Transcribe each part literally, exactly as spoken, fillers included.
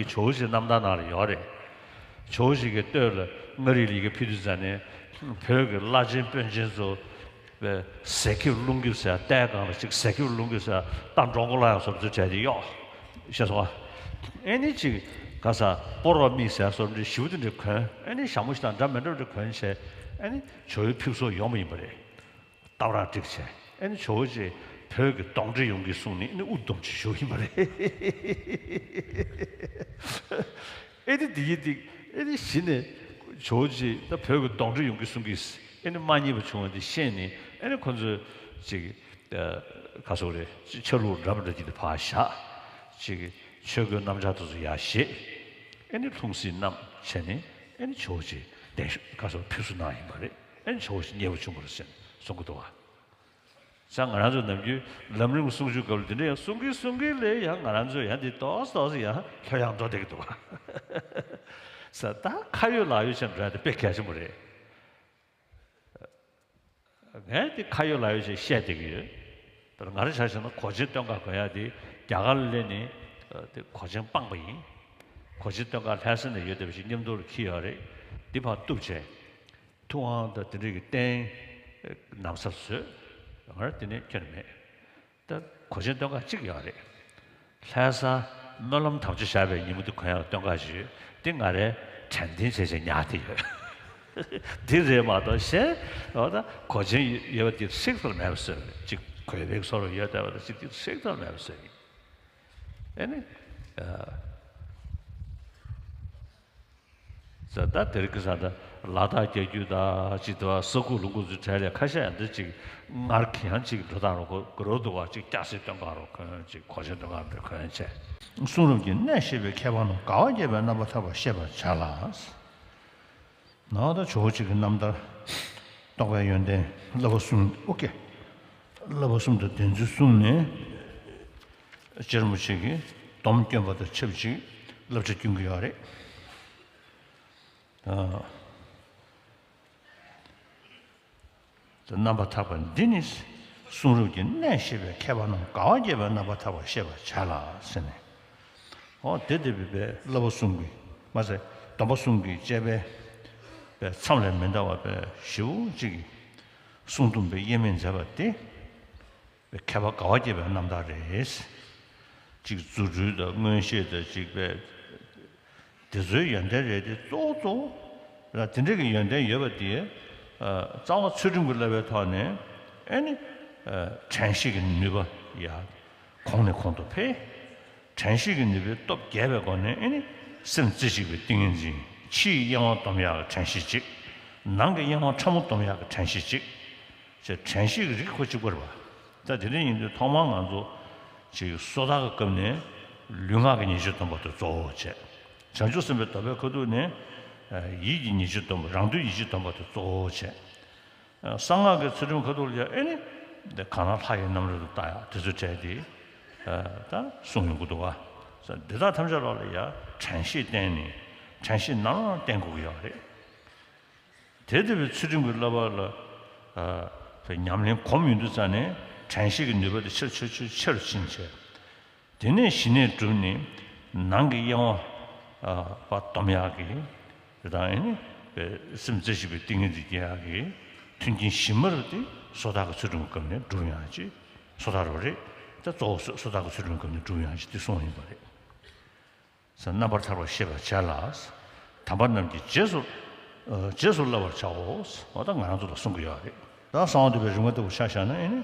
ཇོ་བོ་རྗེ་རྣམ་ཐར་ནང་ལ་ཡོད་རེད། ཇོ་བོ་རྗེ་གི་སྟོད་ལ་མངའ་རིས་ལ་ཡི་གེ་ཕུལ་དུས་ཙ་ནས་བོད་ཀྱི་བླ་ཆེན་དཔོན་ཆེན་ཚོ་བས་ཟས་ཁེབས་རླུང་ཁེབས་ཟེར་ཡ་ལྟའི་སྒང་ལ་ཅིག་ཟས་ཁེབས་རླུང་ཁེབས་ཟེར་ཡ་རྟ་འགྲོ་མགོ་ལ་ཡང་བཟོ་འདྲ་བྱས་ཏེ་གཡོག་ཤེས་སོང་ཨ། ཨེ་ནི་ཅིག་ག་ས་སྤོ་རོགས་མིག་ཟེར་ཡ་བཟོ་འདྲ་ཞིབ་དེ་འདྲ་གོན། ཨེ་ནི་ཞྭ་མོ་ཞིག་དང་འདྲ་མི་འདྲ་འདྲ་གོན་བྱས། ཨེ་ནི་ཇོ་བོའི་ཕེབས་བསུ་ཡོང་བ་ཡིན་པ་རེད། སྟབས་ར་འགྲིག་བྱས། ཨེ་ནི་ཇོ་བོ་རྗེ་བོད་ཀྱི་གདོན་འདྲེ་ཡོང་གི་གསུངས་ནས་ཨེ་ནི་དབུ་སྡོམ་ཅིག་ཞུ་ཡིན་པ་རེད། ཨེ་ནི་འདི་ཡིན་འདི་ཨེ་ནི་གཞི་ནས་ཇོ་བོ་རྗེ་ད་བོད་ཀྱི་གདོན་འདྲེ་ཡོང་གི་གསུང་གིས་ཨེ་ནི་མ་མཉེས་པ་བྱུང་བ་འདི་ཤེས་ནས། ཨེ་ནི་ཁོ་ཚོས་ཅིག་ཨ་ག་སོག་རེད། ཆ་ལུགས་འདྲ་མི་འདྲ་ཅིག་འདི་ཕར་བཞག་ཅིག་ཆོས་གོས་སྣམ་སྦྱར་དེ་ཚོ་ཡར་བཞེས། ཨེ་ནི་ལྷུང་བཟེད་བསྣམས་བྱས་ནས་ཨེ་ནི་ཇོ་བོ་རྗེ་གདན་ཞུ་ག་སོག་ཕེབས་བསུ་གནང་ཡིན་པ་རེད། ཨེ་ནི་ཇོ་བོ་རྗེ་མཉེས་པོ་བྱུང་བ་རེད་ཟེར་གསུང་གི་འདུག་བ། ས་ང་རང་ཚོ་ནམ་རྒྱུན་ལམ་རིམ་གསུང་ཆོས་སྐབས་ལ་དེ་འདྲ་ཡང་གསུང་གིན་གསུང་གིན་ལས་ཡང་ང་རང་ཚོ་ཡང་དེ་ཏོག་ཙམ་ཏོག་ཙམ་ཡང་ལྷོད་ཡངས་འགྲོ་བསྡད་ཀྱི་འདུག་བ། ས་ད་ཁ་ཡོད་ལག་ཡོད་ཅན་འགྲོ་ཡ་དེ་དཔེ་གལ་ཆེན་པོ་རེད། ངས་དེ་ཁ་ཡོད་ལག་ཡོད་ཅན་བཤད་བསྡད་ཀྱི་ཡོད། ད་ང་རང་ཆ་བཞག་ན་གོས་ཆེན་སྟོད་འགག་གོན་ཡ་དེ་རྒྱ་གར་ལ་སླེབས་ནས་དེ་གོས་ཆེན་སྤངས་པ་ཡིན། གོས་ཆེན་སྟོད་འགག་ལྷ་ས་ནས་ཡོད་བསྡད་པ་ཞིག་མཉམ་དུ་ལ་འཁྱེར་ཡོད་རེད། འདི་ཕར་གཏུབ་བྱས། ཐུབ་དབང་དང་དེ་འདྲས་ཀྱི་རྟེན་ན་བཟའ་བཟོས། ང་རང་དེ་ནས་ཁྱོན་ནས་མེད། ད་གོས་ཆེན་སྟོད་འགག་གཅིག་ཡོད་རེད། ལྷ་ས་སྨོན་ལམ་དམ་ཆོས་བཞག་པའི་ཉིན་མོ་དེ་གོན་ཡག་སྟོད་འགག་ཞིག་ཡོད། དེ་ང་རའི་དྲན་རྟེན་བྱས་བྱས་ཉར་བསྡད་ཡོད། འདི་རེད་མ་གཏོགས་གཞན་འོ་ད་གོས་ཆེན་ཡོད་པ་དེ་ཧྲིག་ཏུ་མེད་པ་བཟོས་རེད། གཅིག་གོས་པའི་བཟོ་རུ་ཡོད་བསྡད་པ་དང་གཅིག་དེ་ཧྲིག་ཏུ་མེད་པ་བཟོས་ཡིན། ཨེ་ནི། ཨ། ས་ད་དེར་གི་ས་ད་ལ་དྭགས་རྒྱ་རྒྱུད་ད་ཅིག་ཏུ་ས་ཁུག་ལུང་ཁུག་ཚུ་གྲས་ལས་ཁ་ཤས་ཡང་འདི་ཅིག་སྔར་གྱི་ཡང་ཅིག་འགྲོ་སྟངས་རོ་གོ་རོ་འདུག་བ། ཅིག་སྐྱ་སེར་སྟོད་འགག་རོ་གོན། ཅིག་གོས་ཆེན་སྟོད་འགག་འདྲ་གོན་བྱས། གསུང་རབ་ཀྱི་གནད་བཤད་པའི་མཁས་པ་རྣམས་དགའ་བ་བསྐྱེད་པའི་རྣམ་པར་ཐར་པ་བཤད་པར་བྱ་ལ། ནང་ད་ཇོ་བོ་རྗེ་གི་རྣམ་ཐར། རྟོགས་པའི་ཡོན་ཏན་བསླབ་པ་གསུམ་ཨོ་ཀེ། བསླབ་པ་གསུམ་དང་བདེན་ཚིག་གསུམ་ནས། རྗེ་རིན་པོ་ཆེ་གིས་སྡོམ་བསྐྱོན་པ་དང་ཆབས་ཅིག་བསླབ་བྱ་བསྐྱོན་གྱི་ཡོད་རེད། ཨ། རྣམ་པར་ཐར་པ་འདི་ནི། གསུང་རབ་ཀྱི་གནད་བཤད་པའི་མཁས་པ་རྣམས་དགའ་བ་བསྐྱེད་པའི་རྣམ་པར་ཐར་པ་བཤད་པར་བྱ་ལ་ཟེར་ནས། འོ་དེ་དེ་བའི་བསླབ་པ་གསུམ་གྱི་མ་ཟད་སྡོམ་པ་གསུམ་གྱི་བཅས་པའི་བའི་མཚམས་ལས་མི་འདའ་བ་བའི་ཞེ་པོ་ཅིག་གསུང་དུམ་པའི་དབྱེར་མེད་མཛད་པ་དེ། མཁས་པ་དགའ་བ་བསྐྱེད་པའི་རྣམ་ཐར་རེད། གཅིག་རྫུ་འཕྲུལ་དང་མངོན་ཤེས་དང་གཅིག་པའི་དེ་ཚོའི་ཡོན་ཏན་རེད་དེ། གཙོ་བོ་གཙོ་བོ་ར་དེ་འདྲ་གི་ཡོན་ཏན་ཡོད་པ་དེ། ཨ། རྩ་བ་ཚུལ་ཁྲིམས་ཀྱི་བསླབ་པའི་ཐོག་ནས་ཨེ་ནི། ཨ། དྲན་ཤེས་ཀྱི་ནུས་པ་ཡར་གོང་ནས་གོང་དུ་འཕེལ། དྲན་ཤེས་ཀྱི་ནུས་པའི་སྟོབས་རྒྱས་པའི་སྒོ་ནས་ཨེ་ནི། སེམས་རྩེ་གཅིག་པའི་ཏིང་ངེ་འཛིན། ཕྱིའི་གཡེང་བ་སྡོམ་ཡག་གི་དྲན་ཤེས་གཅིག་ནང་གི་གཡེང་བ་ཕྲ་མོ་སྡོམ་ཡག་གི་དྲན་ཤེས་གཅིག་ཅེས་དྲན་ཤེས་ཀྱི་རིགས་ཁོ་གཅིག་པ་རེད་པ། ད་དེ་འདྲ་ཡིན་དུས་ཐོག་མར་ང་ཚོ་ཅིག་སོ་ཐར་གྱི་སྐབས་ནས་ལུས་ངག་གི་ཉེས་སྤྱོད་སྡོམ་པ་དེ་གཙོ་བོ་བྱས། བྱང་ཆུབ་སེམས་དཔའི་སྡོམ་པའི་ཁ་ཐུག་ནས་ཡིད་ཀྱི་ཉེས་སྤྱོད་སྡོམ་པ། རང་དོན་ཡིད་བྱེད་སྡོམ་པ་དེ་གཙོ་བོ་བྱས། གསང་སྔགས་ཀྱི་ཚུལ་ཁྲིམས་ཁ་ཐུག་ལ་ཡང་ཨེ་ནི། འདི་གང་ལ་ལྷ་ཡི་རྣམ་རོལ་དུ་བལྟ་ཡག་དེ་ཚོ་བྱས་ཏེ། ད་གསུངས་ཡོང་གི་འདུག་བ། འདི་དག་ཐམས་ཅད་ལ་ལ་ཡང་དྲན་ཤེས་བསྟེན་ནས་དྲན་ཤེས་ནམ་ཡང་བསྟེན་དགོས་ཀྱི་ཡོད་རེད། དེ་ལྟ་བུའི་ཚུལ་ཁྲིམས་ཀྱི་བསླབ་པ་ལ། ཨ། ཉམས་ལེན་གོམས་ཡོང་དུས་ཙ་ནས་དྲན་ཤེས་ཀྱི་ནུས་པ་དེ་ཆེར་ཆེར་ཆེར་ཆེར་ཕྱིན་བྱས། དེ་ནས་ཞི་གནས་བསྒྲུབས་ནས་ནང་གི་གཡེང་བ། ཨ། པ་སྡོམ་ཡག་གི་དེ་དང་ཨེ་ནི། སེམས་རྩེ་གཅིག་པའི་ཏིང་ངེ་འཛིན་སྐྱེ་ཡག་གི་མཐུན་རྐྱེན་ཞིབ་མོ་རེད་དེ། སོ་ཐར་གྱི་ཚུལ་ཁྲིམས་སྐབས་ནས་བསྒྲུབས་ཡོང་ཡག་ཅིག་སོ་ཐར་རོ་རེད། ད་གཙོ་བོ་སོ་སོ་ཐར་གྱི་ཚུལ་ཁྲིམས་སྐབས་ནས་བསྒྲུབས་ཡོང་ཡག་ཅིག་དེ་གསུངས་ཡིན་པ་རེད། ས། རྣམ་པར་ཐར་པ་ཤེས་པར་བྱ་ལ། དམ་པ་རྣམས་ཀྱིས་རྗེས་སུ། ཨ། རྗེས་སུ་བསླབ་པར་བྱའོ། འོ་ད་ང་རང་ཚོ་ལ་གསུང་གི་ཡོད་རེད། ད་གསང་བ་འདུས་པའི་རིམ་པ་ལྟ་བུ་ཆ་བཞག་ན་ཨེ་ནི།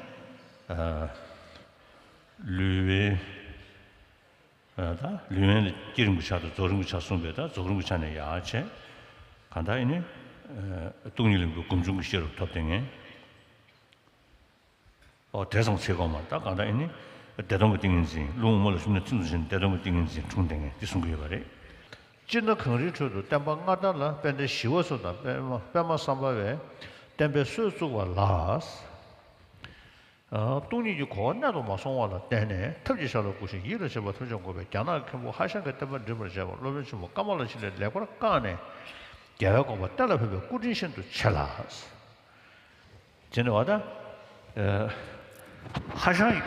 ཨ། ལུས་དབེན། ཨ། ད་ལུས་དབེན་ལ་བསྐྱེད་རིམ་གྱི་ཆ་དང་རྫོགས་རིམ་གྱི་ཆ་གསུངས་པས། ད་རྫོགས་རིམ་གྱི་ཆ་ནས་ཡར་བྱས། གང་ལྟར་ཨེ་ནི། ཨ། སྟོང་ཉིད་གླིང་པའི་སྒོམ་བྱུང་གི་ཤེས་རབ་ཐོབ་བསྡད་མཁན། ཨོ་དེ་ཙམ་ཚེ་གོང་མ་ད་གང་ལྟར་ཨེ་ནི། བདེ་སྟོང་གི་ཏིང་ངེ་འཛིན། རླུང་དབུ་མ་ལ་ཞུགས་ནས་ཐིམ་དུ་ཕྱིན་ནས་བདེ་སྟོང་གི་ཏིང་ངེ་འཛིན་འཁྲུངས་བསྡད་མཁན་དེ་གསུང་གི་ཡོད་པ་རེད། སྤྱིར་ན་གངས་རིའི་ཁྲོད་དུ་བསྟན་པ་སྔར་ལྟར་ལ་དཔལ་ལྡན་ཞི་བ་འཚོ་དང་པདྨ་པདྨ་སམ་བྷ་བས་བསྟན་པའི་སྲོལ་བཙུགས་པ་ལ། ཨ། སྟོང་ཉིད་ཀྱི་གོ་བ་གནད་དུ་མ་སོང་བ་ལ་བརྟེན་ནས་ཐབས་ཀྱི་ཤར་ལ་བཀོད་ཅིང་ཡིད་ལ་བྱེད་པ་ཐམས་ཅད་འགོག་པའི་རྒྱ་ནག་གི་མཁན་པོ་ཧྭ་ཤང་གི་བསྟན་པ་འདྲེན་པར་བྱས་པ་སློབ་དཔོན་ཆེན་པོ་ཀ་མ་ལ་ཤཱི་ལས་ལེགས་པར་བཀང་ནས་རྒྱལ་བའི་དགོངས་པ་གཏན་ལ་ཕབ་པའི་སྐུ་དྲིན་ཤིན་ཏུ་ཆེ་ལ། དེ་ནས་བ་ད། ཨ། ཧྭ་ཤང་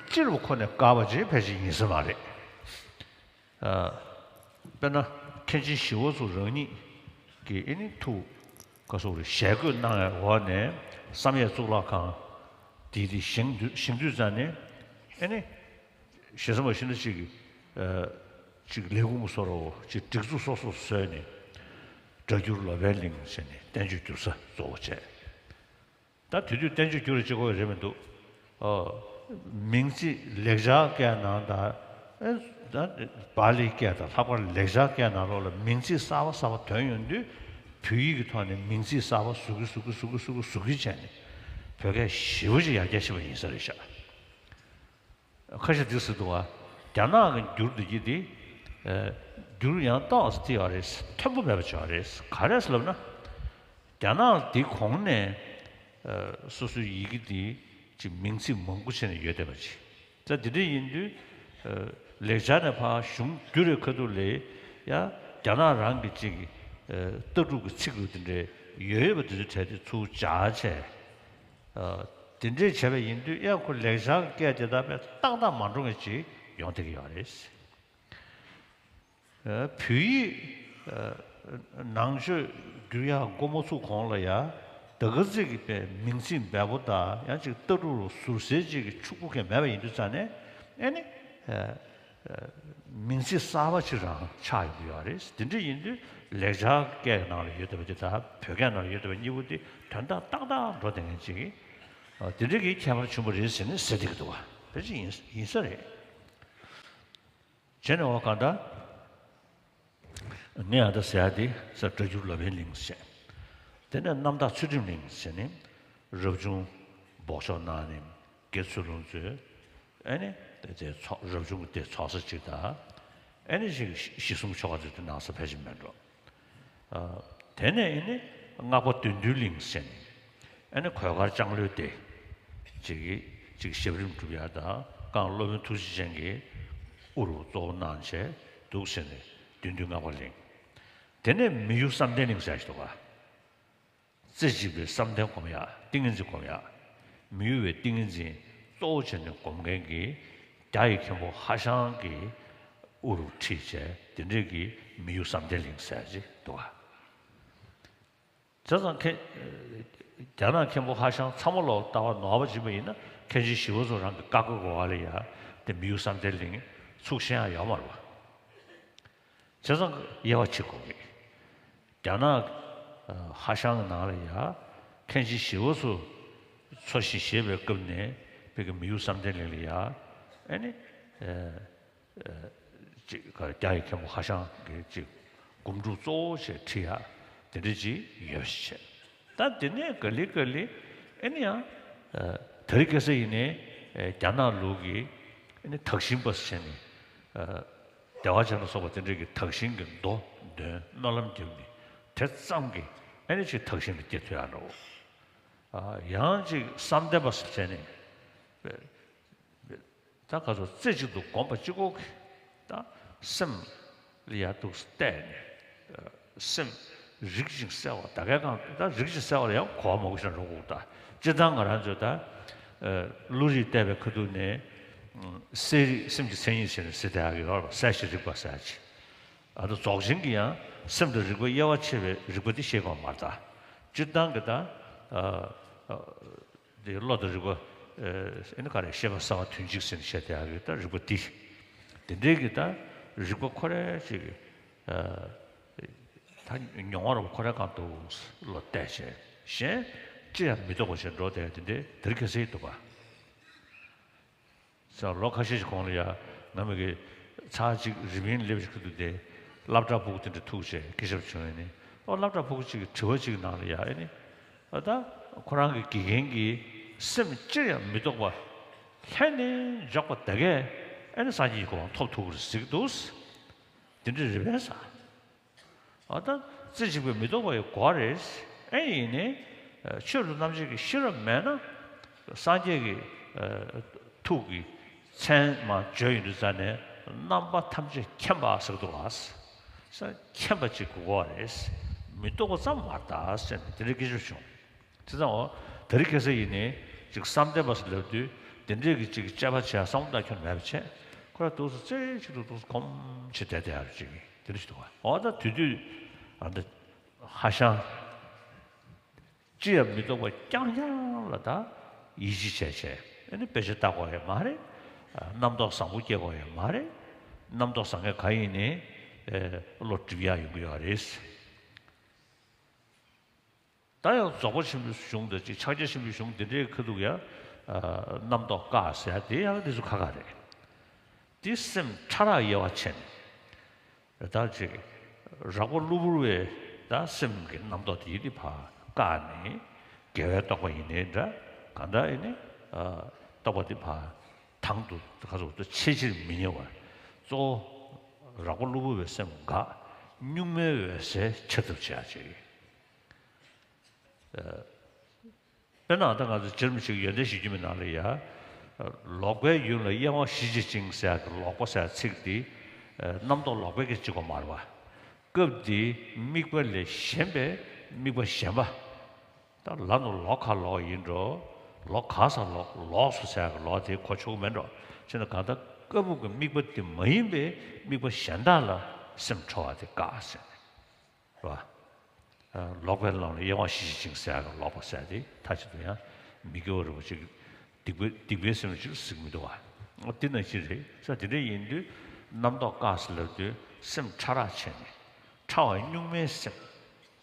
སྤྱིར་བ་ཁོ་ནས་དགའ་བ་ཅིག་ཕལ་ཆེར་ཡིན་ས་མ་རེད། ཨ། དཔེར་ན་མཁན་ཆེན་ཞི་བ་འཚོ་རང་ཉིད་ཀྱིས་ཨེ་ནི་ཐུགས་ཁ་སོགས་རེ་ཞལ་བཀོད་གནང་བའི་འོག་ནས་བསམ་ཡས་གཙུག་ལག་ཁང་དེ་དེ་བཞེངས་དུས་བཞེངས་དུས་ཙང་ནས་ཨེ་ནི་ཞེ་ས་མ་ཤི་ན་ཅིག་གི་ཨ། ཅིག་ལས་ཁུངས་སོ་རོ་ཅིག་སྒྲིག་འཛུགས་སོ་སོ་བཟོས་ནས་སྒྲ་སྒྱུར་ལོ་པཎ་གླིང་ཟེར་ནས་བསྟན་བཅོས་བསྒྱུར་ས་གཙོ་བོ་བྱས། ད་དེ་དུས་བསྟན་བཅོས་བསྒྱུར་རེ་བྱེད་དགོས་རེད་མི་འདུག་ཨོ། མིང་ཚིག་ལེགས་སྦྱར་སྐད་ནང་དང་། ཨེ། ད་པཱ་ལིའི་སྐད་དང་ལྷག་པར་ལེགས་སྦྱར་སྐད་ནང་ལོགས་ལ་མིང་ཚིག་གསར་པ་གསར་པ་ཐོན་ཡོང་དུས་བོད་ཡིག་གི་ཐོག་ནས་མིང་ཚིག་གསར་པ་བཟོ་གི་བཟོ་གི་བཟོ་གི་བཟོ་གི་བཟོ་གི་བྱས་ནས་བོད་སྐད་ཞེ་པོ་ཅིག་ཡར་རྒྱས་ཕྱིན་པ་ཡིན་ས་རེད་ཤག་ཁ་ཤས་འདི་ཟེར་འདུག་བ། རྒྱ་ནག་གི་འགྱུར་འདི་གྱིས་འདི། ཨེ། འགྱུར་ཡང་ཏོག་ཙམ་ཏིག་ཡོད་རེད། མཐོན་པོ་མེད་པ་ཅིག་ཡོད་རེད། ག་རེ་ཟེར་ལབ་ན། རྒྱ་ནག་འདི་གོང་ནས་ཨ། སོ་སོའི་ཡི་གེ་འདི་ཅིག་མིང་ཚིག་མང་པོ་བྱས་ནས་ཡོད་བསྡད་པ་ཅིག་ད་འདི་འདྲ་ཡིན་དུས་ཨ། ལེགས་སྦྱར་ནས་ཕར་གཞུང་བསྒྱུར་བའི་ཁ་ཐུག་ལ་ཡ་རྒྱ་ནག་རང་གི་ཅིག་ཨ། ལྟ་གྲུབ་ཀྱི་ཚིག་འདི་འདྲ་ཡོད་ཡོད་པ་འདི་ཚོའི་གྲས་དེ་ཚུར་སྦྱར་བྱས། ཨ། དེ་འདྲས་བྱས་པ་ཡིན་དུས་ཡང་ཁོ་ལེགས་སྦྱར་གྱི་སྐད་དེ་དག་པས་ཏག་ཏག་མ་འགྲོ་མཁན་ཅིག་ཡོང་བསྡད་ཀྱི་ཡོད་རེད། ཨ། བོད་ཡིག་ཨ། ནང་ཆོས་བསྒྱུར་ཡག་འགོ་མ་ཚུགས་གོང་ལ་ཡ་ད་ག་ཚོད་ཀྱི་པའི་མིང་ཚིག་འབེལ་པོ་དང་ཡང་ཅིག་ལྟ་གྲུབ་ལ་ཟུར་ཟའི་ཅིག་གི་ཕྱུག་པོ་གང་མེད་པ་ཡིན་དུས་ཙང་ནས་ཨེ་ནི། ཨ། མིང་ཚིག་གསར་པ་ཅིག་རང་ཆགས་ཡོང་གི་ཡོད་རེད། དེ་འདྲ་ཡིན་དུས་ལེགས་སྦྱར་སྐད་ནང་ལ་ཡོད་བསྡད་པ་དེ་དང་བོད་སྐད་ནང་ལ་ཡོད་བསྡད་པ་གཉིས་པོ་དེ་དོན་དག་ཏག་ཏག་འགྲོ་བསྡད་མཁན་ཅིག་ཨ། དེ་འདྲ་གི་ཁྱད་པར་བྱུང་བ་རེད་ཟེར་ནས་ཟེར་བསྡད་ཀྱི་འདུག་བ། དེ་ཅིག་ཡིན་ཡིན་ས་རེད། བྱས་ནས་འོ་གང་ལྟར། ངས་ཨ་ད་ཟེར་ཡ་དེ་ས་སྒྲ་སྒྱུར་ལོ་པཎ་གླིང་ཟེར། དེ་ནས་རྣམ་དག་ཚུལ་ཁྲིམས་གླིང་ཟེར་ནས་རབ་བྱུང་འབོགས་ཆོག་གནང་ནས་དགེ་ཚུལ་སློང་མཛོད། ཨེ་ནི་དེ་དེ་ཚོགས་རབ་བྱུང་གི་དེ་ཚོགས་ས་གཅིག་དང་། ཨེ་ནི་ཞིག་གཞི་གསུམ་ཆོ་ག་དེ་དེ་གནང་ས་ཕལ་ཆེར་མེད་འགྲོ། ཨ། དེ་ནས་ཨེ་ནི་སྔགས་པ་བདུད་འདུལ་གླིང་ཟེར་ནས། ཨེ་ནི་གོས་དཀར་ལྕང་ལོའི་སྡེ། ཅིག་གིས་ཅིག་ཞབས་རིམ་སྒྲུབ་ཡ་དང་གང་སློབ་དཔོན་ཐུགས་རྗེ་ཅན་གྱིས་དབུ་རུ་གཙོ་བོ་གནང་བྱས་འདུག་ཟེར་ནས་བདུད་འདུལ་སྔགས་པ་གླིང་། དེ་ནས་མི་གཡོ་བསམ་གཏན་གླིང་ཟེར་ཞིག་འདུག་ག་རྩེ་གཅིག་པའི་བསམ་གཏན་སྒོམ་ཡག་ཏིང་ངེ་འཛིན་སྒོམ་ཡག་མི་གཡོ་བའི་ཏིང་ངེ་འཛིན་གཙོ་བོ་བྱས་ནས་སྒོམ་མཁན་གྱི་རྒྱ་ཡི་མཁན་པོ་ཧྭ་ཤང་གིས་དབུ་རུ་ཁྲིད་བྱས་དེ་འདྲས་ཀྱི་མི་གཡོ་བསམ་གཏན་གླིང་ཟེར་ཅིག་འདུག་ག་བྱས་ཙང་མཁན། རྒྱ་ནག་མཁན་པོ་ཧྭ་ཤང་ཚང་མ་ལོག་ལྟ་བ་ནོར་བ་སྦྱིན་པ་ཡིན་ན་མཁན་ཆེན་ཞི་བ་འཚོ་རང་གི་བཀའ་བཀོད་གོ་བ་ལ་ཡ་དེ་མི་གཡོ་བསམ་གཏན་གླིང་ཚུགས་ཤེས་ཡ་ཡོད་མ་རེད་བ། བྱས་ཙང་དབྱེ་བ་ཕྱེ་དགོས་ཀྱི། རྒྱ་ནག་ཧྭ་ཤང་གི་ནང་ལ་ཡ་མཁན་ཆེན་ཞི་བ་འཚོ་འཚོ་ཞིང་གཞེས་པའི་སྐབས་ནས་བོད་ཀྱི་མི་གཡོ་བསམ་གཏན་གླིང་ལ་ཡ་ཨེ་ནི། ཅིག་ག་རྒྱ་ཡི་མཁན་པོ་ཧྭ་ཤང་གི་ཅིག་སྒོམ་སྒྲུབ་གཙོ་བོ་བྱས་ཁྲིད་ཡ་དེ་འདྲ་ཅིག་ཡོད་ཞེས། ད་དེ་ནས་ག་ལེ་ག་ལེ་ཨེ་ནི་ཡང་དེ་རིང་ཁ་སང་ཡིན་ནའི་རྒྱ་ནག་ལུགས་ཀྱི་ཨེ་ནི་དག་ཞིང་པ་ཟེར་ནས་བདེ་བ་ཅན་ལ་སོགས་པ་དེ་འདྲ་གི་དག་ཞིང་གི་མདོ་འདོན་སྨོན་ལམ་བརྒྱབ་ནས་དེ་ཙམ་གྱིས་ཨེ་ནི་ཅིག་དག་ཞིང་ལ་སྐྱེ་ཐུབ་ཡ་འགྲོ། ཡང་ཅིག་བསམ་གཏན་པ་ཟེར་ནས། ད་ག་ཚོད་རྩེ་གཅིག་ཏུ་བསྒོམ་པ་གཅིག་པོ་གིས་ད་སེམས་ལ་ཡར་འདུག་བལྟས་ནས་སེམས་རིག་ཅིང་གསལ་བ་ད་གའི་གང་ད་རིག་ཅིང་གསལ་བ་ལ་ཡང་གོ་བ་མང་པོ་ཞིག་འགྲོ་དགོས་ད། སྤྱིར་བཏང་ང་རང་ཚོས་ད་བློ་རིག་བལྟས་པའི་ཁ་ཐུག་ནས་གསལ་རིག་སེམས་ཀྱི་མཚན་ཉིད་ཟེར་ནས་ཟེར་བསྡད་ཡག་གི་ཡོད་རེད་པ། གསལ་ཞིང་རིག་པ་ཟེར་ཡག་ཅིག་ཨ་ད་རྫོགས་ཆེན་གྱི་ཡང་སེམས་དང་རིག་པ་དབྱེ་བ་ཕྱེ་བའི་རིག་པ་འདི་ཤེས་དགོས་མ་རེད་ད། སྤྱིར་བཏང་གི་ད། འདི་བློ་དང་རིག་པ། ཨེ་ནི་ག་རེ་ཤེས་པ་གསལ་བ་དོན་གཅིག་ཟེར་ནས་བཤད་བསྡད་ཡག་གི་ད་རིག་པ་འདི། འདི་འདྲའི་གི་ད་རིག་པ་ཁོ་རའི་ཅིག་གི་ད་མྱོང་བ་རུ་ཁོ་རའི་གང་དུ་བློ་གཏད་བྱས་གཞན་ཅི་ཡང་མི་རྟོག་པ་བྱས་འགྲོ་བསྡད་ཡག་འདི་འདྲའི་དེ་རིང་ཁ་སང་འདུག་པ། ས་ལོ་ཁ་ཤས་ཤིག་གོང་ལ་ཡ་ང་མི་གི་ཚར་གཅིག་རི་པིན་སླེབས་ཤིག་གི་འདུག་སྟེ་སློབ་གྲྭ་ཕྲུ་གུ་དེ་འདྲ་ཐུག་བྱས་སྐད་ཆ་བྱུང་ཡོད་ནི། ཨོ་སློབ་གྲྭ་ཕྲུ་གུ་གཅིག་གི་དྲི་བ་གཅིག་གི་ནང་ལ་ཡ་ཨེ་ནི། ཨ་ད་ཁོ་རང་གི་དགེ་རྒན་གྱིས་སེམས་ཅིར་ཡང་མི་རྟོག་པ་ལྷན་ནེ་འཇོག་པ་ད་གས་ཨེ་ནི་སངས་རྒྱས་ཀྱི་གོ་འཕང་ཐོབ་ཐུབ་ཀྱི་རེད་ཟེར་གྱི་འདུག་དེ་འདྲ་རེད་པས་ས། ཨ་ད་རྩེ་གཅིག་པའི་མི་རྟོག་པ་ཡི་གོ་རེད། ཨེ་ཡིན་ནི། ཆོས་རྣམ་འབྱེད་ཀྱི་ཤེས་རབ་མེད་ན། སངས་རྒྱས་ཀྱི་ཐུགས་ཀྱི་མཚན་མ་བརྗོད་ཡོང་དུས་ཙ་ནས་རྣམ་པ་ཐམས་ཅད་མཁྱེན་པ་ཟེར་གྱི་འདུག་ཨ། མཁྱེན་པ་ཅིག་དགོས་པ་རེད། མི་རྟོག་པ་ཙམ་མ་རེད་ཟེར་ནས་དེ་འདྲའི་སྐད་ཆ་བྱུང་། དེ་ཙང་འོ། དེ་རིང་ཁ་སང་ཡིན་ནའི་ཅིག་བསམ་གཏན་པ་ཟེར་ལབ་དུས་དེ་འདྲས་ཀྱི་ཅིག་དཔྱད་པ་བྱས་བསམ་བློ་བཏང་ཁྱོན་མེད་པ་བྱས། ཁོ་ར་འདུག་སེ་རྩེ་གཅིག་ཏུ་འདུག་སེ་གོམས་བྱས་བསྡད་བསྡད་ཡ་ཅིག་དེ་འདྲ་ཞིག་འདུག་བ། འོ་ད་དེ་དུས་ཨ་འདི་ཧ་ཤང་། ཅི་ཡང་མི་རྟོག་པ་རྐྱང་རྐྱང་ལ་ད་ཡིད་ཆེས་བྱས་བྱས་ཨ་ནི་དཔེ་ཆ་ལྟ་དགོས་ཡ་མ་རེད། རྣམ་རྟོག་བཟང་པོ་སྐྱེ་དགོས་ཡ་མ་རེད། རྣམ་རྟོག་བཟང་མཁན་ག་ཡིན་ནའི་བློ་འགྲིབ་ཡ་ཡོང་གི་ཡོད་རེད། ད་ཡང་རྫོགས་པ་ཆེན་པོའི་གཞུང་དང་ཅིག་ཕྱག་རྒྱ་ཆེན་པོའི་གཞུང་འདི་འདྲའི་ཁ་ཐུག་ཡ། རྣམ་རྟོག་བཀག་ཟེར་ཡ་དེ་ཡང་དེ་ཚོ་ཁ་ཁ་རེད། དེ་སེམས་ཕྲ་རགས་དབྱེ་བ་ཕྱེ་ནས། ད་ཅིག་རགས་པ་གློ་བུར་བའི་ད་སེམས་ཀྱི་རྣམ་རྟོག་དེ་ཡི་དེ་ཕར་བཀག་ནས། དགེ་བའི་རྟོག་པ་ཡིན་ནའི་འདྲ། གང་ལྟར་ཡིན་ནའི་རྟོག་པ་དེ་ཕར་དང་དུ་ཁ་ཐུག་ཏུ་ཆེས་ཆེར་མི་ཉེ་བར། གཙོ་བོ་རགས་པ་གློ་བུར་བའི་སེམས་འགག་གཉུག་མའི་འོད་གསལ་འཆར་ཐབས་བྱེད་ཡ་ཅིག་དཔེར་ན་ད་ང་ཚོ་རྗེ་རིན་པོ་ཆེ་གི་ཡོན་ཏན་གཞིར་གྱུར་མའི་ནང་ལ་ཡ། ལོག་པའི་ཡུལ་ལ་གཡེང་བ་ཞི་བྱེད་ཅིང་ཟེར་ཡག་གི་ལོག་པ་ཟེར་ཚིག་འདི། རྣམ་རྟོག་ལོག་པའི་གི་གཅིག་པོ་མ་རེད་བ། སྐབས་འདིའི་དམིགས་པ་ལས་གཞན་པའི་དམིགས་པ་གཞན་པ། ད་ལ་ནུ་ལོག་ཁ་ལོག་ཡིན་འགྲོ། ལོག་ག་ས་ལོག་ལོགས་སུ་ཟེར་ཡག་གི་ལོག་དེ་གོ་ཆོག་གི་མེད་འགྲོ། ཅེ་ན་གང་ལྟར་སྐབས་བབ་ཀྱི་དམིགས་པ་དེ་མ་ཡིན་པའི་དམིགས་པ་གཞན་དག་ལ་སེམས་འཕྲོ་བ་དེ་བཀག་ཟེར་ནས། རེད་བ། ལོག་པའི་ལམ་ལ་གཡེང་བ་ཞི་བྱེད་ཅིང་ཟེར་ཡག་གི་ལོག་པ་ཟེར་དེ་མཐའ་གཅིག་ཏུ་ཡང་མི་དགེ་བ་རིན་པོ་ཆེ་གི་སྡིག་པའི་སྡིག་པའི་སེམས་ཅིག་གཟིགས་མི་འདུག་བ། འོ་དེ་ནང་བཞིན་རེད་ས། དེ་འདྲ་ཡིན་དུས་རྣམ་རྟོག་བཀག་ཟེར་ལབ་དུས་སེམས་ཕྲ་རགས་བྱས་ནས་ཕྲ་བ་གཉུག་མའི་སེམས་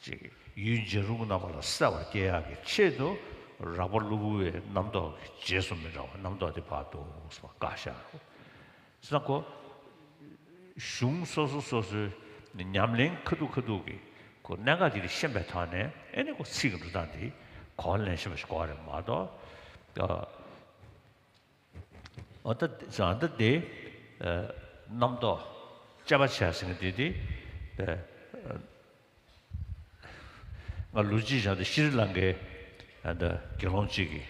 ཅིག་ཡུལ་འཇའ་རུང་རྣམ་པ་ལ་གསལ་བར་སྐྱེ་ཡག་གི་ཆེད་དུ་རགས་པ་གློ་བུར་བའི་རྣམ་རྟོག་གི་རྗེས་སུ་མི་འབྲང་བ་རྣམ་རྟོག་དེ་ཕར་འདུག་སེ་བཀག་བཞག་ས་ཁོ། གཞུང་སོ་སོ་སོ་སོའི་ཉམས་ལེན་ཁ་ཐུག་ཁ་ཐུག་གི་ཁོ་གནད་འགག་དེ་རིགས་ཤེས་པའི་ཐོག་ནས་ཨེ་ནི་ཁོ་ཚིག་གི་འགྲོ་སྟངས་དེ་གོ་བ་ལེན་ཤེས་པ་ཞིག་དགོས་རེད་མ་གཏོགས། ཨ་ད་ད་དེ་རྣམ་རྟོག་དཔྱད་པ་བྱས་ཟིན་གི་དེ་དེ། ང་ལོ་གཅིག་བཞག་སྟེ་ཤྲི་ལང་ཀའི་ཨ་ད་དགེ་སློང་གཅིག་གིས་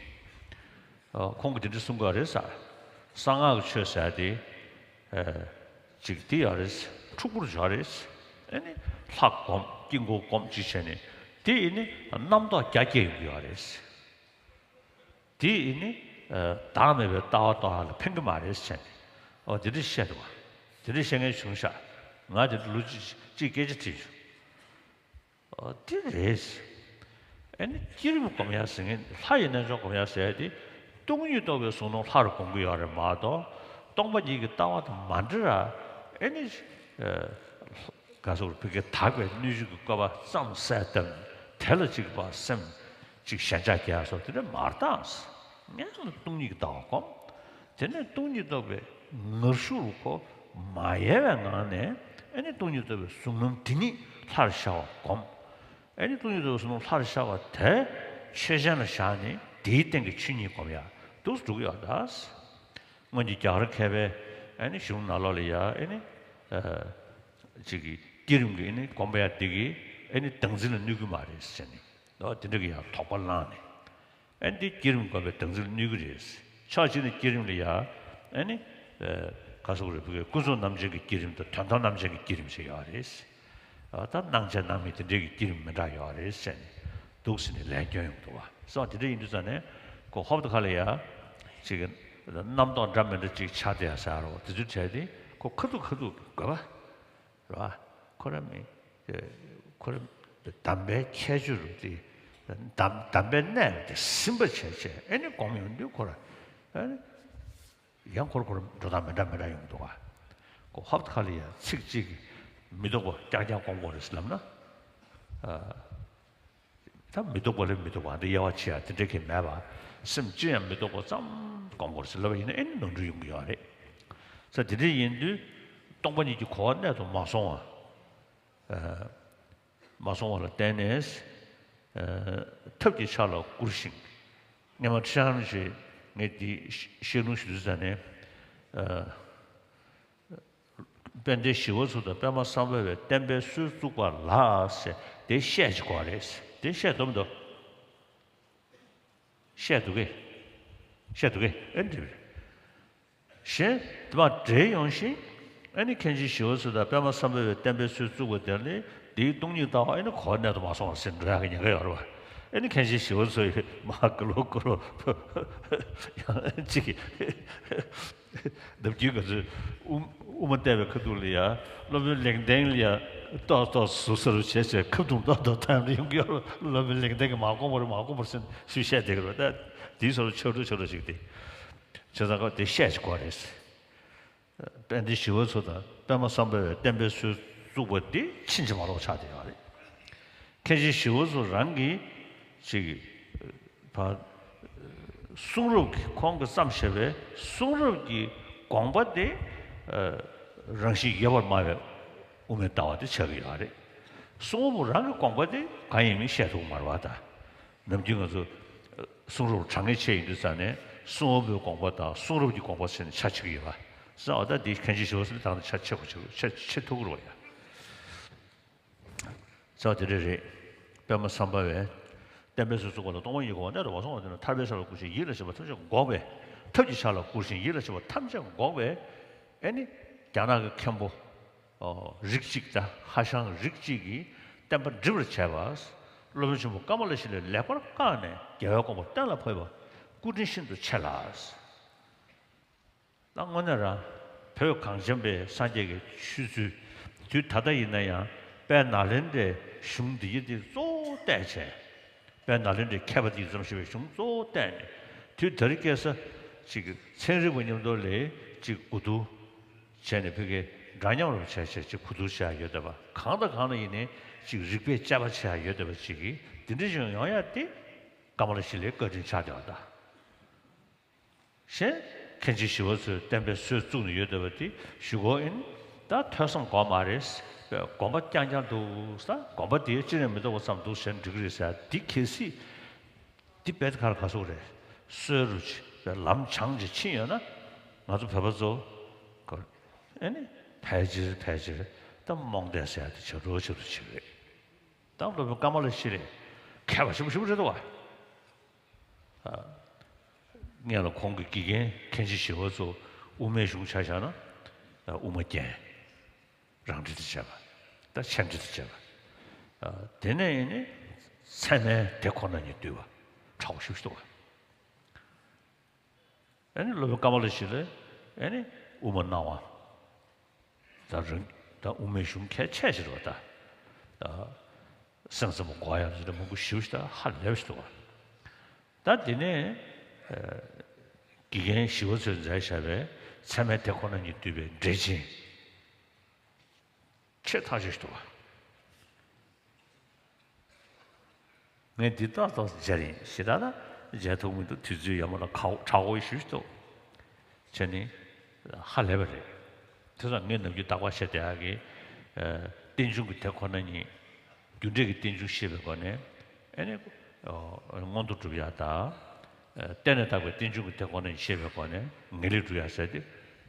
ཨ་ཁོང་གིས་དེ་འདྲ་གསུང་གི་ཡོད་རེད་ས། གསང་སྔགས་ཀྱི་ཆོས་ཟེར་དེ་ཨ་ཅིག་དེ་ཡོད་རེད། འཁྲུག་པོར་བྱོས་རེད། ཨ་ནི་ལྷ་སྒོམ་དཀྱིལ་འཁོར་སྒོམ་ཅིག་བྱས་ནས་དེ་ཨ་ནི་རྣམ་རྟོག་རྒྱ་སྐྱེ་ཡོང་གི་ཡོད་རེད། དེ་ཨ་ནི་ཨ་བདག་མེད་པའི་ལྟ་བ་རྟོགས་ཡག་ལ་ཕན་གྱི་མ་རེད་ཟེར་ནས། ཨོ་དེ་འདྲ་བཤད་འདུག་བ། དེ་འདྲ་བཤད་མཁན་བྱུང་ཤག་ང་དེ་འདྲ་ལོ་གཅིག་གཅིག་སྐད་ཆ་དྲིས་བྱུང་། ཨོ་དེ་རེད། ཨ་ནི་བསྐྱེད་རིམ་སྒོམ་ཡག་ཟེར་མཁན་ལྷ་ཡི་རྣལ་འབྱོར་སྒོམ་ཡག་ཟེར་ཡག་དེ་སྟོང་ཉིད་རྟོགས་པའི་གཟུགས་སྣང་ལྷ་རུ་སྒོམ་གྱི་ཡོད་རེད་མ་གཏོགས་སྟོང་པ་ཉིད་ཀྱི་ལྟ་བ་དང་མ་འབྲེལ་ར། ཨ་ནི་ཨ་ག་སོགས་བོད་སྐད་དག་པའི་སྣོད་བཅུད་ཀྱི་བཀོད་པ་ཙམ་གསལ་བཏབ་ནས་དེ་ལ་གཅིག་པ་སེམས་གཅིག་ཞེན་ཆགས་སྐྱེ་ཡག་སོགས་དེ་འདྲ་མ་བཏང་། ངས་སོང་སྟོང་ཉིད་ཀྱི་ལྟ་བ་སྒོམ། དེ་ནས་སྟོང་ཉིད་རྟོགས་པའི་ངར་ཤུགས་ཁོ་མ་ཡལ་བའི་ངང་ནས་ཨ་ནི་སྟོང་ཉིད་རྟོགས་པའི་གཟུགས་སྣང་དེ་ཉིད་ལྷར་ཤར་བ་སྒོམ། ཨ་ནི་སྟོང་ཉིད་རྟོགས་པའི་གཟུགས་སྣང་ལྷར་ཤར་བ་དེ་ཆོས་ཅན་ལ་བཞག་ནས་དེའི་སྟེང་གི་ཆོས་ཉིད་སྒོམ་ཡག་འདུག་སེ་འགྲོ་གི་ཡོད་ད། སྔོན་གྱི་རྒྱ་གར་མཁས་པའི་ཨ་ནི་གཞུང་ནང་ལོགས་ལ་ཡ་ཨ་ནི་ཨ་ཅིག་གི་བསྐྱེད་རིམ་གྱི་ཨ་ནི་སྒོམ་པ་ཡ་འདི་གིས་ཨ་ནི་བདག་འཛིན་ལ་གནོད་ཀྱི་མ་རེད་ཟེར་ནས་ཨོ་དེ་འདྲ་གི་ཡ་དོགས་པ་བསླངས་ནས་ཨ་ནི་འདི་བསྐྱེད་རིམ་སྒོམ་པའི་བདག་འཛིན་ལ་གནོད་ཀྱི་རེད། ཕྱོགས་གཅིག་ནས་བསྐྱེད་རིམ་ལ་ཡ་ཨ་ནི་ཨ་ག་སོགས་རེད། བོད་ཀྱི་ཀུན་རྫོབ་རྣམ་འབྱེད་ཀྱི་བསྐྱེད་རིམ་དང་དོན་དམ་རྣམ་འབྱེད་ཀྱི་བསྐྱེད་རིམ་ཞིག་ཡོད་རེད། ད་སྣང་བྱེད་སྣང་མེད་དེ་འདྲའི་གི་བསྐྱེད་རིམ་མི་འདྲ་ཡོད་རེད་ཟེར་ནས་འདུག་ཟེར་ནས་ལན་སྐྱོན་ཡོང་འདུག་བ། སོ་དེ་འདྲ་ཡིན་དུས་ཙང་ནས་ཁོ་ཧོབ་ཏེ་ཁ་ལ་ཡ་ཅིག་རྣམ་རྟོག་འདྲ་མི་འདྲ་ཅིག་ཆགས་བསྡད་ཡ་ཟེར་རོ། དེ་ཚོའི་གྲས་དེ་ཁོ་ཁ་ཐུག་ཁ་ཐུག་དགོས་པ་རེད་བ། ཁོ་ར་མི་ཁོ་ར་དམ་པའི་ཁྱད་ཆོས་རུ་དེ་དམ་དམ་པའི་གནས་རུ་དེ་ཟིན་པ་བྱས་བྱས་ཨེ་ནི་སྒོམ་ཡོང་དུས་ཁོ་ར་ཨེ་ནི། ཡང་ཁོར་ཁོར་འགྲོ་སྟངས་མི་འདྲ་མི་འདྲ་ཡོང་འདུག་བ། ཁོ་ཧབ་ཁ་ལ་ཡ་ཚིག་གཅིག་གིས་མི་རྟོག་པ་རྐྱང་རྐྱང་སྒོམ་དགོས་རེད་ཟེར་ལབ་ན། ཨ། ད་མི་རྟོག་པ་ལས་མི་རྟོག་པ་འདི་དབྱེ་བ་ཕྱེ་ཡ་དེ་འདྲ་གི་མེད་པ། སེམས་ཅི་ཡང་མི་རྟོག་པ་ཙམ་སྒོམ་དགོས་རེད་ཟེར་ལབ་པ་ཡིན་ན་ཨེ་ནི་ནོར་འཁྲུལ་ཡོང་གི་ཡོད་རེད། ས་དེ་འདྲ་ཡིན་དུས་སྟོང་པ་ཉིད་ཀྱི་གོ་བ་གནད་དུ་མ་སོང་བ། ཨ། མ་སོང་བ་ལ་བརྟེན་ནས། ཨ། ཐབས་ཀྱི་ཆ་ལ་བསྐུར་ཞིང་། སྔོན་མ་ཁྲི་ཤང་རིན་ཆེན་ངས་འདི་བཤད་ལུང་ཞུ་དུས་ཙ་ནས། ཨ། དཔལ་ལྡན་ཞི་བ་འཚོ་དང་པདྨ་སམ་བྷ་ཝས་བསྟན་པའི་སྲོལ་བཙུགས་པ་ལགས་ཟེར་དེ་བཤད་ཅིག་གོ་རེད། དེ་བཤད་འདུག་མི་འདུག་བཤད་འདུག་གས། བཤད་འདུག་གས། ཨེ་འདྲ་བས། གཞན་དེ་མ་འདྲེས་ཡོང་ཞིང་། ཨ་ནི་མཁན་ཆེན་ཞི་བ་འཚོ་དང་པདྨ་སམ་བྷ་ཝས་བསྟན་པའི་སྲོལ་བཙུགས་པ་དེ་ནི་འདིའི་སྟོང་ཉིད་ལྟ་བ་ཨ་ནི་གོ་བ་གནད་དུ་མ་སོང་བ་ཟེར་འགྲོ་ཡག་གི་ཉེན་ཁ་ཡོད་རེད་བ། ཨེ་ནི་མཁན་ཆེན་ཞི་བ་འཚོ་ཡིས་མ་ག་ལོ་ག་ལོ་ཡང་ཅིག་ནམ་རྒྱུན་ང་ཚོས་དབུ་དབུ་མ་བསྟན་པའི་ཁ་ཐུག་ལ་ཡ་སློབ་དཔོན་ལེགས་ལྡན་ལ་ཡ་ཏོག་ཏོག་ཟུར་ཟུར་བྱས་བྱས་ཁ་བརྡུང་ཏོག་ཏོག་ཐོན་ཡོང་གི་ཡོད་རེད། སློབ་དཔོན་ལེགས་ལྡན་གྱིས་མ་དགོངས་པ་རེད། མ་དགོངས་པ་རེད་ཟེར་ནས་ཞུས་བཤད་བསྡད་ཀྱི་རེད། ད་དེའི་སོར་ཆོས་འགྲོ་ཆོས་འགྲོ་ཞིག་སྟེ། བྱས་ཙང་ཁོ་དེ་བཤད་ཀྱི་དགོས་རེད། དཔལ་ལྡན་ཞི་བ་འཚོ་དང་པདྨ་སམ་བྷ་ཝས་བསྟན་པའི་སྲོལ་བཙུགས་པ་འདི་ཕྱིན་ཅི་མ་ལོག་ཆགས་བསྡད་ཡོད་རེད། མཁན་ཆེན་ཞི་བ་འཚོ་རང་གིས་ཅིག་བ་གསུང་རབ་ཀྱི་ཁོང་གིས་བརྩམས་བཞག་པའི་གསུང་རབ་ཀྱི་དགོངས་པ་དེ་རང་བཞིན་ཡོད་པར་སྨྲ་བའི་དབུ་མའི་ལྟ་བ་དེ་ཆགས་ཀྱི་ཡོད་རེད། གསུང་རབ་རང་གི་དགོངས་པ་དེ་གང་ཡིན་མིན་བཤད་ཐུབ་མ་རེད་པ། ད་ནམ་རྒྱུན་ང་ཚོ་གསུང་རབ་དྲང་ངེས་ཆེ་ཡིན་དུས་ཙང་ནས་གསུང་རབ་པའི་དགོངས་པ་དང་གསུང་རབ་ཀྱི་དགོངས་པ་ཟེར་ནས་ཆ་ཕྱེ་གི་ཡོད་པ། ཟེར་བ་ད་འདི་མཁན་ཆེན་ཞི་བ་འཚོ་ལ་ད་ནི་ཆ་ཕྱེ་དགོས་ཆེ་ཆ་ཕྱེ་ཐུབ་ཀྱི་རེད་པ་ཡ། ཟེར་བ་དེ་འདྲ་རེད། པདྨ་སམ་བྷ་ཝས་བསྟན་པའི་སྲོལ་བཙུགས་པ་ལ་གཏོང་བ་ཉིད་དགོས་པ་གནད་དུ་མ་སོང་བ་དེ་ན་ཐར་པའི་ས་ལ་བཀུར་ཞིང་ཡིད་ལ་བྱེད་པ་ཐམས་ཅད་འགོག་པའི་ཐབས་ཀྱི་ཆ་ལ་བཀུར་ཞིང་ཡིད་ལ་བྱེད་པ་ཐམས་ཅད་འགོག་པའི་ཨེ་ནི་རྒྱ་ནག་གི་མཁན་པོ་རིགས་གཅིག་དང་ཧྭ་ཤང་རིགས་གཅིག་གིས་བསྟན་པ་འགྲིབ་པར་བྱས་པ། སློབ་དཔོན་ཆེན་པོ་ཀ་མ་ལ་ཤཱི་ལས་ལེགས་པར་བཀང་ནས་རྒྱལ་བའི་དགོངས་པ་གཏན་ལ་ཕབ་པ་སྐུ་དྲིན་ཤིན་ཏུ་ཆེ་ལ། ད་དངོས་གནས་རང་བོད་གངས་ཅན་པའི་སངས་རྒྱས་ཀྱི་ཆོས་ཚུལ་དུས་ད་ལྟ་ཡིན་ན་ཡང་དཔལ་ནཱ་ལེནྡྲའི་གཞུང་འདི་ཡི་འདི་གཙོ་བོ་བལྟས་བྱས། དཔལ་ནཱ་ལེནྡྲའི་མཁས་པ་འདིས་བརྩམས་བཞག་པའི་གཞུང་གཙོ་བོ་བལྟས་ནས་དུས་ད་རེས་ཀྱི་ས་ཅིག་ཚན་རིག་པ་མཉམ་དུ་ལས་ཅིག་གོ་བསྡུར་བྱས་ནས་ཕ་གིའི་འདྲ་མཉམ་རུ་བྱས་བྱས་ཅིག་གོ་བསྡུར་བྱས་ཡོད་བསྡད་པ། གང་དང་གང་ལ་ཡིན་ནའི་ཅིག་རིགས་པས་དཔྱད་པ་བྱས་ཡོད་བསྡད་པ་ཅིག་གིས་འདི་འདྲ་ཞིག་ཡོང་ཡ་དེ་ཀ་མ་ལ་ཤཱི་ལའི་བཀའ་དྲིན་ཆགས་བསྡད་པ་དང་། གཞན་མཁན་ཆེན་ཞི་བ་འཚོས་བསྟན་པའི་སྲོལ་བཙུགས་ནས་ཡོད་བསྡད་པ་དེ་ཞུ་དགོས་ཡིན། ད་ཐོས་བསམ་དགོས་མ་རེད། དགོངས་པ་རྐྱང་རྐྱང་འདུག་ས། དགོངས་པ་དེ་ཅི་ནས་མི་ལྡོག་པ་ཙམ་འདུག་ཟེར་འགྲིག་གི་རེད་ཟེར། འདི་གལ་སྲིད་འདི་རྦད་དེ་ག་ལ་ག་སོགས་རེད། སྲོལ་རུ་ལམ་སྦྱངས་ཅིག་ཕྱིན་ཡོད་ན་ང་ཚོ་བོད་པ་ཚོ་ཨེ་ནི་ཕལ་ཆེར་ཕལ་ཆེར་ད་རྨོངས་དད་ཟེར་ཡ་དེ་ཆགས་འགྲོ་ཆགས་འགྲོ་ཆགས་ཀྱི་རེད། ད་སློབ་དཔོན་ཀ་མ་ལ་ཤཱི་ལ་མཁས་པ་ཞེ་པོ་ཞེ་པོ་རེད་འདུག་བ། སྔོན་ལ་ཁོང་གི་དགེ་རྒན་མཁན་ཆེན་ཞི་བ་འཚོ་དབུ་མའི་གཞུང་ཆ་བཞག་ན་དབུ་མ་རྒྱན། རང་འགྲེལ་དུ་བྱས་པ། ད་མཆན་འགྲེལ་དུ་བྱས་པ། དེ་ནས་ཡིན་ནི་ཚད་མའི་དེ་ཁོ་ན་ཉིད་བསྡུས་པ། ཕྲ་བོ་ཞེ་པོ་ཞིག་འདུག་བ། ཨ་ནི་སློབ་དཔོན་ཀ་མ་ལ་ཤཱི་ལ་ཨ་ནི་དབུ་མ་སྣང་བ། ད་རང་ད་དབུ་མའི་གཞུང་གལ་ཆེ་ཞིག་རེད་པ། ད་ད་སེམས་ཙམ་པ་གོ་ཡག་ཟེར་ན་མང་པོ་ཞེ་པོ་ཞིག་ད་ཧ་ལས་པ་ཞིག་འདུག་བ། ད་དེ་ནས་དགེ་རྒན་ཞི་བ་འཚོས་མཛད་བཞག་པའི་ཚད་མའི་དེ་ཁོ་ན་ཉིད་བསྡུས་པའི་འགྲེལ་ཆེན། ཆེས་ཐག་ཆོད་ཞིག་འདུག་བ། ངས་འདི་ཏག་ཏག་མཇལ་ཡིན་ཞེ་དྲག་ད་མཇལ་ཐུབ་མི་འདུག་དུས་ཚོད་ཡར་མར་ལ་ཁག་ཁག་པོ་ཞེ་པོ་ཞིག་འདུག་བྱས་ནས་ཧ་ལས་པ་རེད། དེ་ཙང་ངས་ནམ་རྒྱུན་བརྟག་པ་བྱས་བསྡད་ཡག་གི་ཨ་རྟེན་འབྱུང་གི་དེ་ཁོ་ན་ཉིད། རྒྱུ་འབྲས་ཀྱི་རྟེན་འབྱུང་ཤེས་པའི་སྒོ་ནས་ཨ་ནི་ཨ་མངོན་མཐོ་སྒྲུབ་ཡག་དང་། ཨ་བརྟེན་ནས་བཏགས་པའི་རྟེན་འབྱུང་གི་དེ་ཁོ་ན་ཉིད་ཤེས་པའི་སྒོ་ནས་ངེས་ལེགས་སྒྲུབ་ཡག་ཟེར་ཏེ་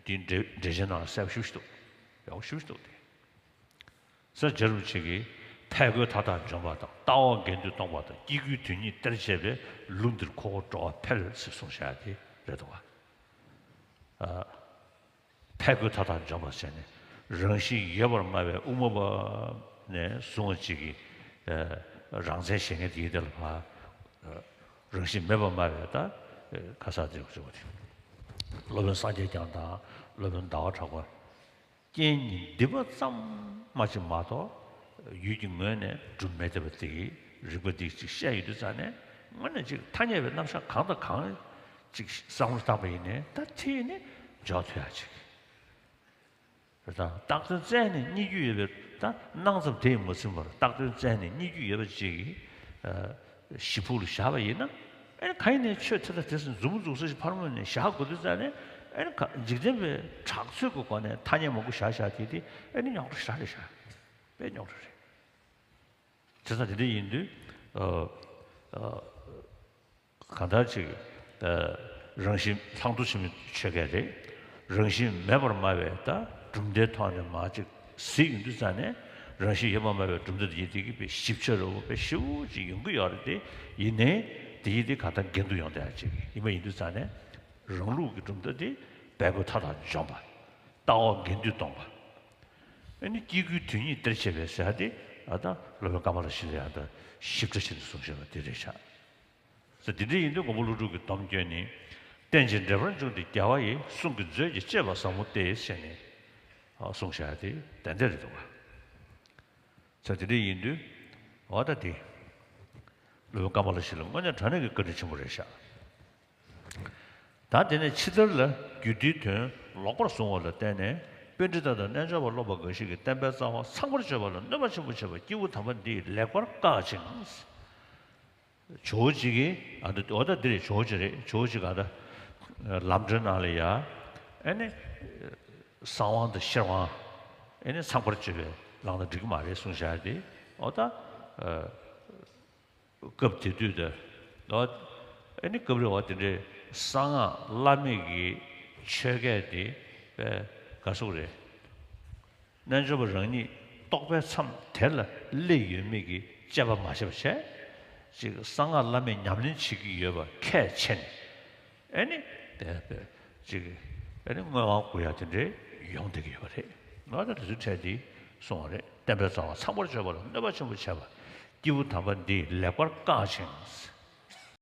འདིའི་འགྲེལ་འགྲེལ་ཆེན་ནང་ལ་གསལ་པོ་ཞེ་པོ་ཞིག་འདུག་ཡག་པོ་ཞེ་པོ་ཞིག་འདུག་སྟེ། ས་རྒྱལ་རིན་པོ་ཆེ་གིས་ཕས་རྒོལ་མཐའ་དག་འཇོམས་པ་དང་། ལྟ་བ་འགལ་འདུ་སྟོང་པ་དང་། སྐྱེ་དགུའི་དོན་གཉིས་སྟེར་བྱེད་པའི། ལུགས་འདིར་ཁོ་བོ་འགྲོ་བ་ཕལ་ཟེར་གསུངས་བཞག་དེ་རེད་འདུག་བ། ཨ་ཕས་རྒོལ་མཐའ་དག་འཇོམས་པ་བྱས་ནས་རང་བཞིན་ཡོད་པར་སྨྲ་བའི་དབུ་མ་པ་ནས་བཟུང་བ་ཅིག་གིས་ཨ་རང་མཚན་བཞེངས་མཁན་དེའི་དེ་ལ་ཕ་རང་བཞིན་མེད་པར་སྨྲ་བའི་ད་ཁ་ས་དེ་ཅིག་བ་དེ་སློབ་དཔོན་སངས་རྒྱས་བསྐྱངས་དང་སློབ་དཔོན་ཟླ་བ་གྲགས་པ། རྐྱེན་གཉིས་འདུས་པ་ཙམ་མ་ཅིག་མ་གཏོགས་ཡུལ་གྱི་ངོས་ནས་གྲུབ་མེད་བསྡད་པ་དེ་གི་རིགས་པ་འདི་ཅིག་བཤད་ཡོད་དུས་ཙང་ནས་དངོས་གནས་ཅིག་ཐ་སྙད་པའི་རྣམ་གཞག་གང་དང་གང་ཅིག་བསམ་བློ་བཏང་པ་ཡིན་ནའི་ད་དེ་ནི་འཇོག་ཐུབ་ཡག་ཅིག་རེད། ད་བཏགས་དོན་བཙལ་ནས་རྙེད་རྒྱུ་ཡོད་པའི་ད་སྣང་ཙམ་དེ་ཡིས་མ་ཚིམ་པར་བཏགས་དོན་བཙལ་ནས་རྙེད་རྒྱུ་ཡོད་པ་ཅིག་གི་ཞིབ་ཕུགས་ལ་བཞག་པ་ཡིན་ན། ཨེ་གང་ཡིན་ནའི་ཆོས་དེ་དང་དེ་ཚོ་མཛུབ་མོ་འཛུགས་ས་ཞིག་ཕར་ངོས་ནས་བཞག་དགོས་དུས་ཙང་ནས་ཨེ་ག་འཇིག་རྟེན་པའི་གྲགས་ཚོད་ཀྱི་སྒོ་ནས་ཐ་སྙད་མང་པོ་བཞག་བཞག་དེ་དེ་ཨེ་རྙོག་དྲ་ཞེ་དྲག་རེད་ཤག་དཔེ་རྙོག་དྲ་རེད། བྱས་ཙང་དེ་འདྲ་ཡིན་དུས་ཨ་ཨ་གང་ལྟར་ཅིག་ཨ་རང་བཞིན་ལྷག་འདུ་ཆེན་མོའི་ཆོས་སྐད་རེད། རང་བཞིན་མེད་པར་སྨྲ་བའི་ད་གྲུབ་མཐའི་ཐོག་ནས་མར་ཅིག་གཟིགས་ཡོང་དུས་ཙང་ནས་རང་བཞིན་ཡོད་པར་སྨྲ་བའི་གྲུབ་མཐའ་དེ་ཡིན་དེ་གི་དཔེ་ཞིབ་ཆ་རུ་དཔེ་ཞེ་པོ་ཅིག་ཡོང་གི་ཡོད་རེད་དེ། ཡིན་ནའི་དེ་ཡིན་དེ་གང་ལྟར་འགལ་འདུ་ཡོང་བསྡད་ཡ་ཅིག་ཡིན་པ་ཡིན་དུས་ཙང་ནས་རང་ལུགས་ཀྱི་གྲུབ་མཐའ་དེ་ཕས་རྒོལ་མཐའ་དག་འཇོམས་པ། ལྟ་བ་འགལ་འདུ་སྟོང་པ། ཨ་ནི་སྐྱེ་དགུའི་དོན་གཉིས་སྟེར་བྱེད་པའི་ཟེར་ཡ་དེ་ ཨ་ད་སློབ་དཔོན་ཀ་མ་ལ་ཤཱི་ལ་ཡང་ད་ཞིབ་ཕྲ་ཞིག་ཏུ་གསུངས་བཞག་པ་དེ་རེད་ཤག། ཟེར་དེ་འདྲ་ཡིན་དུས་མགོན་པོ་ཀླུ་སྒྲུབ་ཀྱི་སྡོམ་བརྒྱུད་ནི། རྟེན་ཅིང་འབྲེལ་པར་འབྱུང་སྟེ་རྒྱལ་བ་ཡི། གསུང་གི་མཛོད་ཀྱི་བཅས་པ་ཟབ་མོ་སྟེ་ཞེས་ནས་གསུངས་བཞག་དེ་ཏན་ཏན་རེད་འདུག་ག། ཟེར་དེ་འདྲ་ཡིན་དུས་འོ་ད་དེ་སློབ་དཔོན་ཀ་མ་ལ་ཤཱི་ལ་དངོས་གནས་དྲང་གནས་ཀྱི་བཀའ་དྲིན་ཆེན་པོ་རེད་ཤག། ད་དེ་ནས་ཕྱི་དར་ལ་རྒྱུད་སྡེའི་དོན་ལོག་པར་བཟུང་བ་ལ་བརྟེན་ནས་པཎྜི་ཏ་དང་རྣལ་འབྱོར་པ་སློབ་པ་འགའ་ཞིག་གིས་བསྟན་པའི་རྩ་བ་ཚངས་པར་སྤྱོད་པ་ལ་གནོད་པ་ཆེན་པོ་བྱས་པ་སྐྱེས་བུ་དམ་པ་འདིས་ལེགས་པར་བཀག་ཅིང་། ཇོ་བོ་རྗེ་གིས་ཨ་ད་འོ་ད་འདི་རེད། ཇོ་བོ་རྗེ་རེད། ཇོ་བོ་རྗེ་ག་ད་ལམ་འགྲོའི་ནང་ལ་ཡ་ཨེ་ནི་གསང་དབང་དང་ཤེར་དབང་ཨེ་ནི་ཚངས་པར་སྤྱོད་པའི་ལམ་ལ་འགྲིག་གི་མ་རེད་གསུངས་བཞག་དེ་འོ་ད། སྐབས་དེ་དུས་དེ་ལོ། ཨེ་ནི་སྐབས་རེ་བ་དེ་འདྲའི་གསང་སྔགས་བླ་མེད་ཀྱི་ཆོས་སྐད་དེ་དཔེ་ག་ཟུག་རེད། རྣལ་འབྱོར་པ་རང་ཉིད་རྟོགས་པའི་མཚམས་དེ་ལ་སླེབས་ཡོད་མེད་ཀྱི་དཔྱད་པ་མ་བྱས་པ་བྱས། ཅིག་གསང་སྔགས་བླ་མེད་ཉམས་ལེན་བྱེད་ཀྱི་ཡོད་པ་ཁས་འཆེ་ནས། ཨེ་ནི་དེ་དཔེ་ཅིག་ཨེ་ནི་མངོན་དབང་དགོས་ཡ་དེ་འདྲའི་ཡོང་བསྡད་ཀྱི་ཡོད་པ་རེད། ང་ད་དེ་ཚོའི་གྲས་དེ་གསུངས་པ་རེད། བསྟན་པའི་རྩ་བ་ཚངས་པར་སྤྱོད་པ་ལ་གནོད་པ་ཆེན་པོ་བྱས་པ་སྐྱེས་བུ་དམ་པ་འདིས་ལེགས་པར་བཀག་ཅིང་